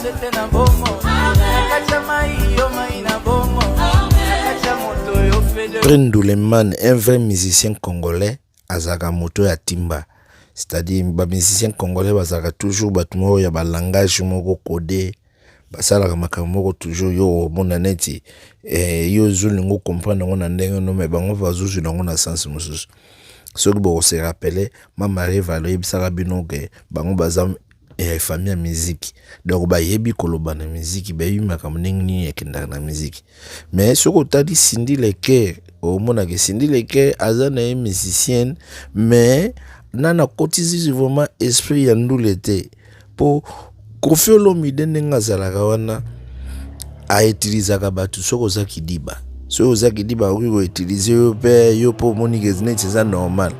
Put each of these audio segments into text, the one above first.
Nzete na bomo na kati ya mai, yo mai na bomo na kati ya moto, yo fede. Vrai Nduleman, un vrai musicien congolais, azalaka moto ya timba. C'est-à-dire bamusicien congolais bazalaka toujours bato moko ya balangage moko codé, basalaka makambo moko toujours. Yo omona neti yo ozolinga ocomprendre yango na ndenge no, me bango bazozwila yango na sens mosusu. Soki bokose rappeler, Mama Rival oyebisaka bino ke bango baza famille ya miziki, donc bayebi koloba na miziki, bayebi makambo ndenge nini ekendaka na miziki. Mais soki otali Cindy Le Cœur, omonaka Cindy Le Cœur aza na ye musicienne, mais nana akotisi vraiment esprit ya ndule te, mpo Koffi Olomide, ndenge azalaka wana, autilisaka bato. Soki oza kidiba, soki oza kidiba, akoki koutiliser yo mpe yo, mpo omoni ke neti eza normal.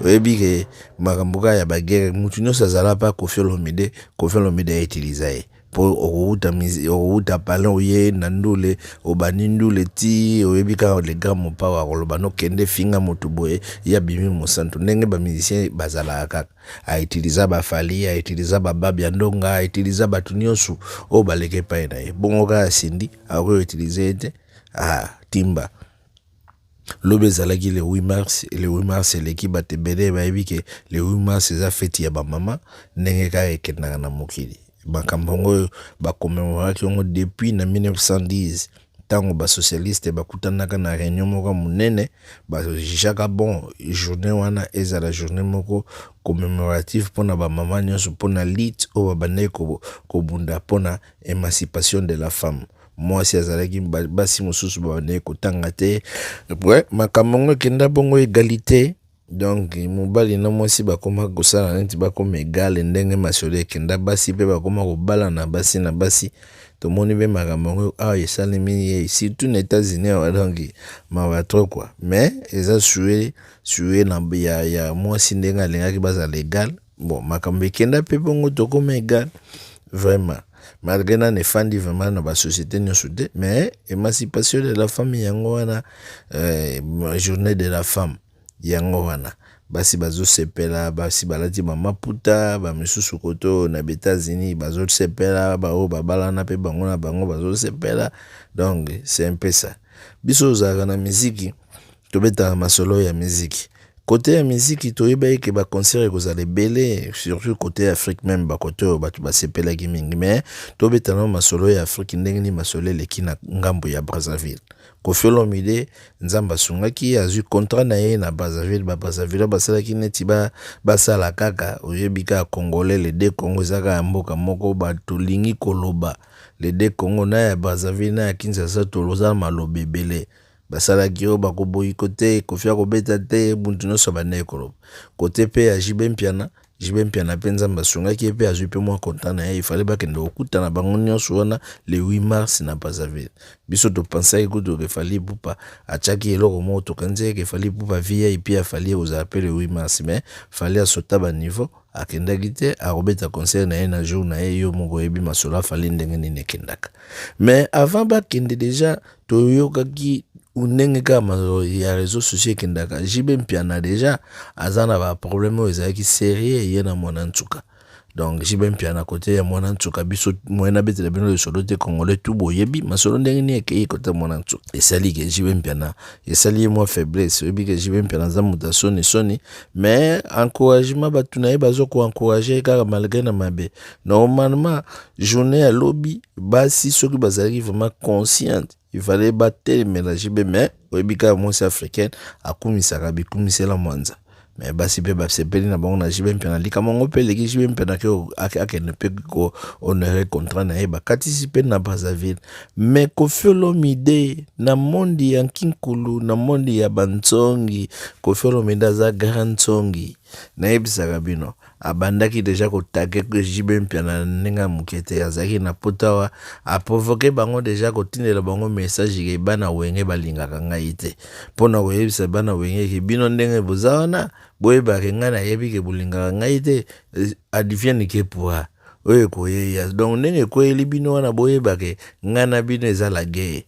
Oyebi ke makambo kaka ya baguerre, mutu nyonso azala mpa Koffi Olomide, Koffi Olomide autiliza ye, mpo okowuta palin, oye na ndule, obandi ndule ti oyebi kaka le grand Mopao akoloba nokende finga motu boye, ye abimi mosantu. Ndenge bamusicien bazalaka kaka, autiliza baFally, autiliza baBabia Ndonga, autiliza bato nyonso oyo baleki epai na ye. Bongo kaka Cindy akoki utiliser ye te. Ah, timba. Lobi ezalaki le 8 mars. Le 8 mars eleki, bato ebele bayebi ke le 8 mars eza feti ya bamama. Ndenge kaka ekendaka na mokili, makambo yango oyo bakommémoraki yango depuis na 1910, ntango basocialiste bakutanaka na réunion moko monene, bajugeaka bon journée wana ezala journée moko commémorative mpona bamama nyonso, mpona lutte oyo babandaki kobunda mpona émancipation de la femme. Mwasi azalaki, basi mosusu babandaki kotanga te. Makambo yango ekenda bongo, égalité, donc mobali na mwasi bakoma kosala neti bakoma égale. Ndenge masolo ekenda, basi mpe bakoma kobalana basi na basi. Tomoni mpe makambo yango awa esalemi ye surtout na États-Unis awa, donc mawa trop quoi. Mais eza souhait na ya mwasi, ndenge alingaki bazala égal. Bon, makambo ekenda mpe bongo, tokoma égal vraiment, malgré nani efandi vraiment na basociété nyonso te. Mais émancipation de la femme yango wana, journée de la femme yango wana, basi bazosepela, basi balati bamaputa, bamisusu koto na baÉtats-Unis bazosepela, baoyo babalana mpe bango na bango bazosepela. Donc c'est un peu ça. Biso ozalaka na miziki, tobetaka masolo ya miziki. Côté ya miziki, toyebaki ke baconcert ekozala ebele, surtout côté ya Afrique, même bakote oyo bato basepelaki mingi. Mais tobetana masolo ya Afrique, ndenge nini masolo eleki na ngambo ya Brazzaville. Koffi Olomide, Nzambe asungaki, azwi contrat na ye na Brazzaville. Babrazzaville basalaki neti basala kaka, oyebi kaka Congolais, les deux Congo eza kaka mboka moko. Bato lingi koloba les deux Congo, na ya Brazzaville na ya Kinshasa, toloza maloba ebele. Basalaki oyo bakoboyi kote Koffi akobeta te, buntu nyonso bandaki koloba. Kote mpe ya JB Mpiana, JB Mpiana mpe Nzambe asungaki ye mpe azwi mpe mwa contrat na ye. Ifale bakende kokutana bango nyonso wana le 8 mars na Brazzaville. Biso topansaki kutu ke Fally Ipupa atiaki eloko moko, tokanisi ke Fally Ipupa VIP aFally ekozala mpe le 8 mars, mais Fally asota baniveau, akendaki te. Akobeta concert na ye na jour na ye. Yo moko oyebi masolo aFally ndenge nini ekendaka. Mais avant bakende déjà, toyokaki ndenge kaka ya réseau sociaux ekendaka, JB Mpiana déjà aza na baproblème oyo ezalaki sérieux, ye na mwana nsuka. Donc JB Mpiana kote ya mwana nsuka, biso moyen nabetela bino lisolo te, Congolais tu boyebi masolo ndenge nini ekei kote mwana nsuka. Esali ke JB Mpiana esali ye mwa faiblesse. Oyebi ke JB Mpiana aza moto asoni soni, mais encouragement, bato na ye baza koencourager kaka malgré na mabe. Normalement journée ya lobi, basi soki bazalaki vraiment consciente, il fallait batelemela JB. Mais oyebi kaka mwasi africaine akumisaka bikumisela mwanza. Mais basi mpe basepeli na bango na JB Mpiana. Likambo yango mpe eleki, JB Mpiana akende mpe kohonorer contrat na ye, bakatisi mpe na Brazzaville. Mais Koffi Olomide na mondi ya nkinkulu, na mondi ya bantsongi, Koffi Olomide aza grand ntsongi. Nayebisaka bino, abandaki déjà koattaquer JB Mpiana na ndenge ya moke te. Azalaki na poto awa, aprovoquer bango déjà, kotindela bango message ke bana Wenge balingaka ngai te, mpona koyebisa bana Wenge ke bino ndenge boza wana, boyebaka ngai nayebi ke bolingaka ngai te, advienne que pourra, oyo ekoyeya. Donc ndenge ekweyeli bino wana, boyebake ngai na bino eza la guerre.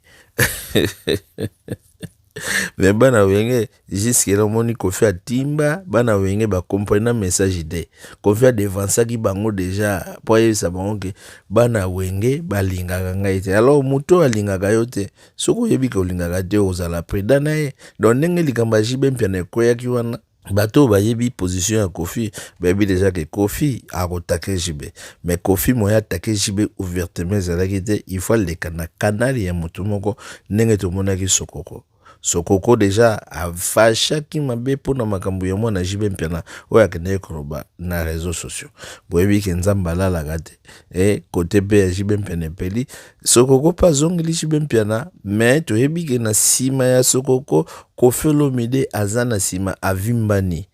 Mais bana Wenge jusque là, omoni Koffi atimba, bana Wenge bacomprena message te. Koffi adevansaki bango déjà mpo ayebisa bango ke bana Wenge balingaka ngai te. Alors moto oyo alingaka yo te, soki oyebi ke olingaka te, ozala prudent na ye. Donc ndenge likambo ya JB Mpiana ekweyaki wana, bato oyo bayebi position ya Koffi bayebi déjà ke Koffi akotake JB. Mais Koffi moya atake JB ouvertement ezalaki te, il faut aleka na canal ya motu moko, ndenge tomonaki Sokoko. Sokoko déjà afashaki mabe mpona makambo ya mwana JB Mpiana oyo akendaki koloba na réseaux sociaux. Boyebi ke Nzambe alalaka te. E kote mpe ya JB Mpiana epeli, Sokoko mpe azongeli JB Mpiana. Mais toyebi ke na nsima ya Sokoko, Koffi Olomide aza na nsima, avimbani.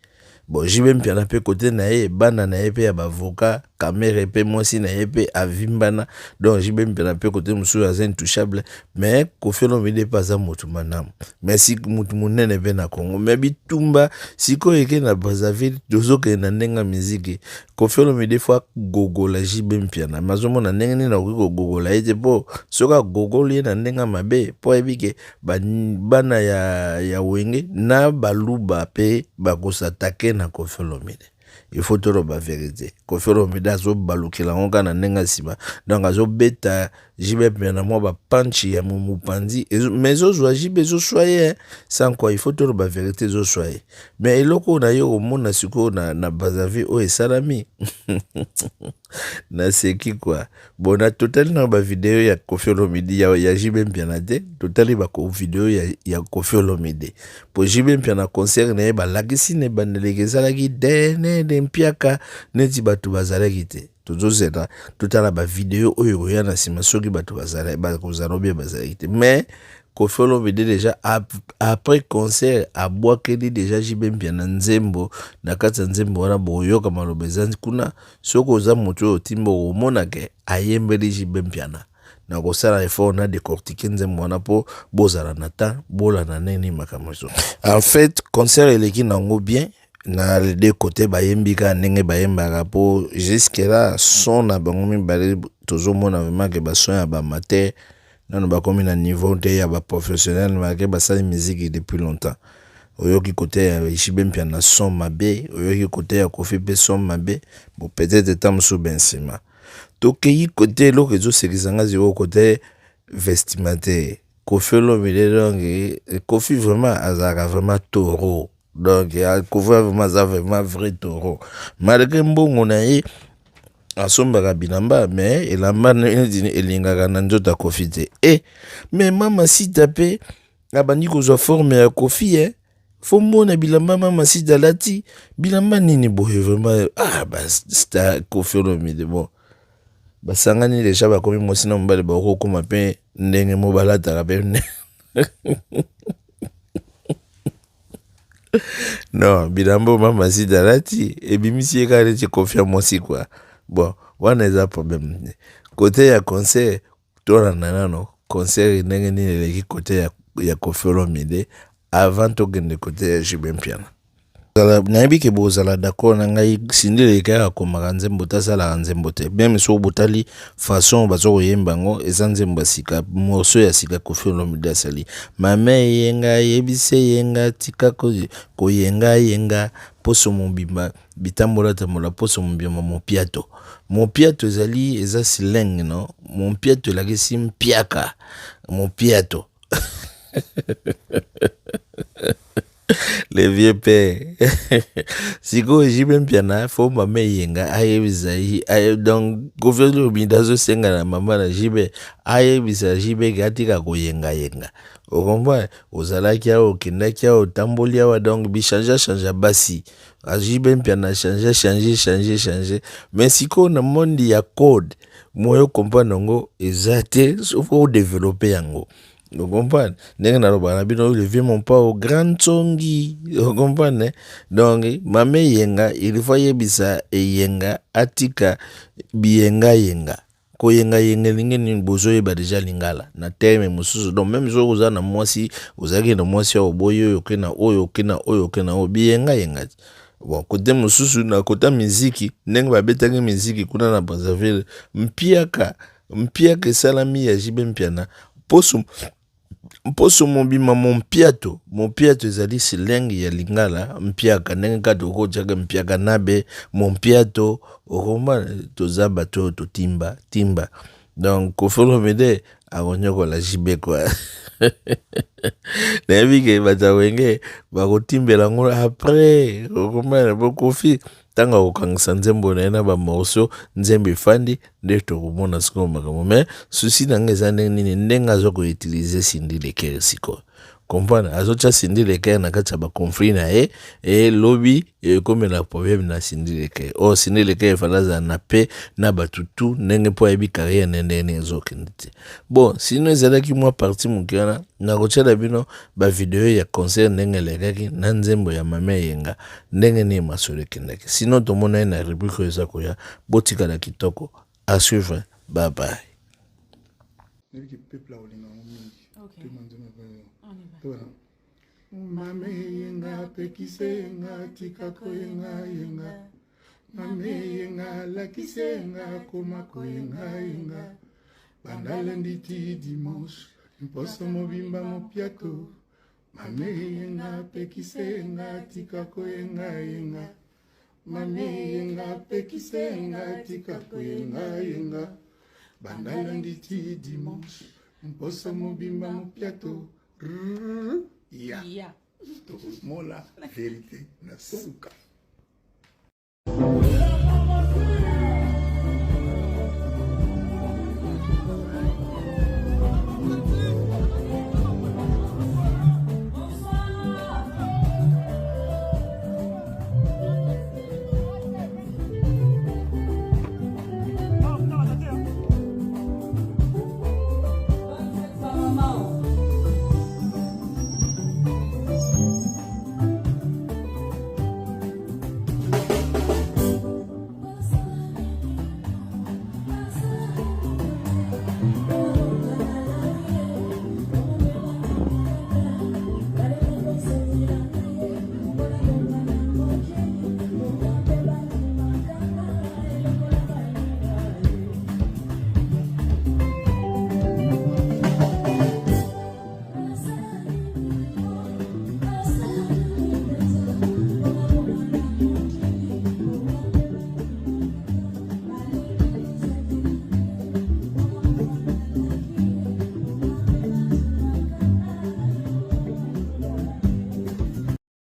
Bon, JB Mpiana mpe kote na ye, bana na ye mpe ya bavoka Kamere mpe mwasi na ye mpe avimbana. Donc JB Mpiana mpe kote mosusu aza intouchable, mais Koffi Olomide mpe aza motu malamu, mais si motu monene mpe na Congo. Mais bitumba sikoyo eke na Brazzaville, tozokende na ndenge ya miziki. Koffi Olomide faut agogola JB Mpiana, mais azomona ndenge nini akoki kogogola ye te, mpo soki agogoli ye na ndenge ya mabe, mpo ayebi ke bana ya Wenge na Baluba mpe bakosatake na Koffi Olomide. Il faut toloba vérité, Koffi Olomide azobalukela yango kaka na ndenge ya nsima. Donc azobeta JB mpe na mwa bapanchi ya mopanzi, mais ezozwa JB, ezoswa ye sans quoi. Il faut toloba vérité, ezoswa ye. Mais eloko oyo na ye komona sikoyo na Brazzaville oyo esalami, naseki quoi. Bon, na totali na bavideo ya Koffi Olomide, ya JB Mpiana te, totali bavideo ya Koffi Olomide, po JB Mpiana, concert na ye balakisi na ebandeleki ezalaki denene mpiaka neti bato bazalaki te. Tozozela totala bavideo oyo ekoya na nsima, soki bato bakozala obie bazalaki te. Mais Koffi Olomide déjà après concert abwakeli déjà JB Mpiana nzembo. Na kati ya nzembo wana boyoka maloba eza kuna. Soki oza moto oyo otimba, okomona ke ayembeli JB Mpiana. Na kosala effort na décortiquer nzembo wana mpo bozala na temps bolanda ndenge nini makambo ezo. En fait, concert eleki nango bien na les deux côtés, bayembi kaka ndenge bayembaka, mpo jusque là son na bango mibale tozomona vraiment ke bason ya baamateur, nano bakomi na niveau te ya baprofessionnel, malgré basali musique depuis longtemps. Oyoki kote ya JB Mpiana son mabe, oyoki kote ya Koffi mpe son mabe. Bon, peut-être eta mosusu be nsima tokei kote. Eloko ezosekisa nga sikoyo, kote vestimentaire, Koffi Olomide. Donc Koffi vraiment azalaka vraiment taureau. Donc Koffi vraiment aza vraiment vrai taureau. Malgré mbongo na ye asombaka bilamba, mais elamba neti elingaka na nzoto ya Koffi te. E mais Mama Sita mpe abandi kozwa forme ya Koffi. E faut mona bilamba Mama Sita alati, bilamba nini boye vraiment? Ah, bastar Koffi Olomide, bon, basangani déjà, bakomi mwasi na mobali, bakokoma mpe ndenge mo balataka mpe. Non, bilamba oyo Mama Sita alati ebimisi ye kaka neti Koffi ya mwasi quoi. Bon, wana eza problème te. Kote ya concert, tolanda nano concert ndenge nini eleki kote ya Koffi Olomide avant tokende kote ya JB Mpiana. Nayebi ke bozala d'accord na ngai, Cindy Le Cœur akomaka nzembo te, asalaka nzembo te. Même soki botali façon baza koyemba yango, eza nzembo ya sika, morceau ya sika Koffi Olomide asali. Mama eyenga ayebisi eyenga tika koyengayenga poso mobimba, bitambola tambola poso mobimba. Mopiato, mopiato ezali, eza slang, no? Mopiato elakisi mpiaka, mopiato. Le vieux père. Sikoyo JB Mpiana, faut mama eyenga ayebisa ye. Donc Koffi Olomide azosenga na mama na JB ayebisa JB ke atika koyengayenga. Ocomprendre, ozalaki awa, okendaki awa, otamboli awa, donc bichange change basi. JB Mpiana change, change, change, change. Mais sikoyo na monde ya code, moyo comprendre yango eza te, soki odéveloppe yango, ocomprendre ndenge nalobaka na bino, le vieux mon pa au grand tsongi, ocomprendre. Donc mama eyenga, il faut ayebisa eyenga atika biyengayenga, koyengayenga elingi nini. Bozoyeba déjà lingala na terme mosusu. Donc même soki oza na mwasi, ozalaki na mwasi oyo, oboyi oyo, oke na oyo, oke na oyo, oke na oyo, biyengayenga ti. Bon, kote mosusu, na kota miziki, ndenge babetaki miziki kuna na Brazzaville, mpiaka mpiaka esalami ya JB Mpiana, poso Mposo mobima mompiato. Mompiato ezali slang ya lingala mpiaka, ndenge kaka tokotiaka mpiaka nabe mompiato, okomba toza bato oyo totimba timba. Donc Koffi Olomide akonyokola JB quoi. Nayebi ke bato ya Wenge bakotimbela yango après, okomba po Koffi ntango akokangisa nzembo na ye na bamorceau, nzembo efandi nde tokomona sikoyo makambo. Mais souci na ngai eza ndenge nini, ndenge aza koutiliser Cindy Le Cœur sikoyo, comprendre, azotya Cindy Le Cœur na kati ya baconflit na ye, e lobi ekomela problème na Cindy Le Cœur. Oyo Cindy Le Cœur efala azala na pe na bato tu ndenge mpo ayebi carrière na ndenge nini ezokende te. Bon, sinon ezalaki mwa partie moke wana, nakotyela bino bavideo ya concert ndenge elekaki na nzembo ya Mame Eyenga ndenge nini masolo ekendaki. Sinon tomona ye na rubrique oyo eza koya. Botikala kitoko, à suivre, bye bye. Nayebi ke peuple akolinga yango mingi. Mame Eyenga, pekisa yenga, tika koyenga yenga. Mame Eyenga, lakisa yenga, koma koyenga yenga. Banda lundi ti dimanche, mposo mobimba mopiato. Mame Eyenga, pekisa yenga, tika koyenga yenga. Mame Eyenga, pekisa yenga, tika koyenga yenga. Banda lundi ti dimanche, mposo mobimba mopiato. Ya. Tokomona vérité na suka.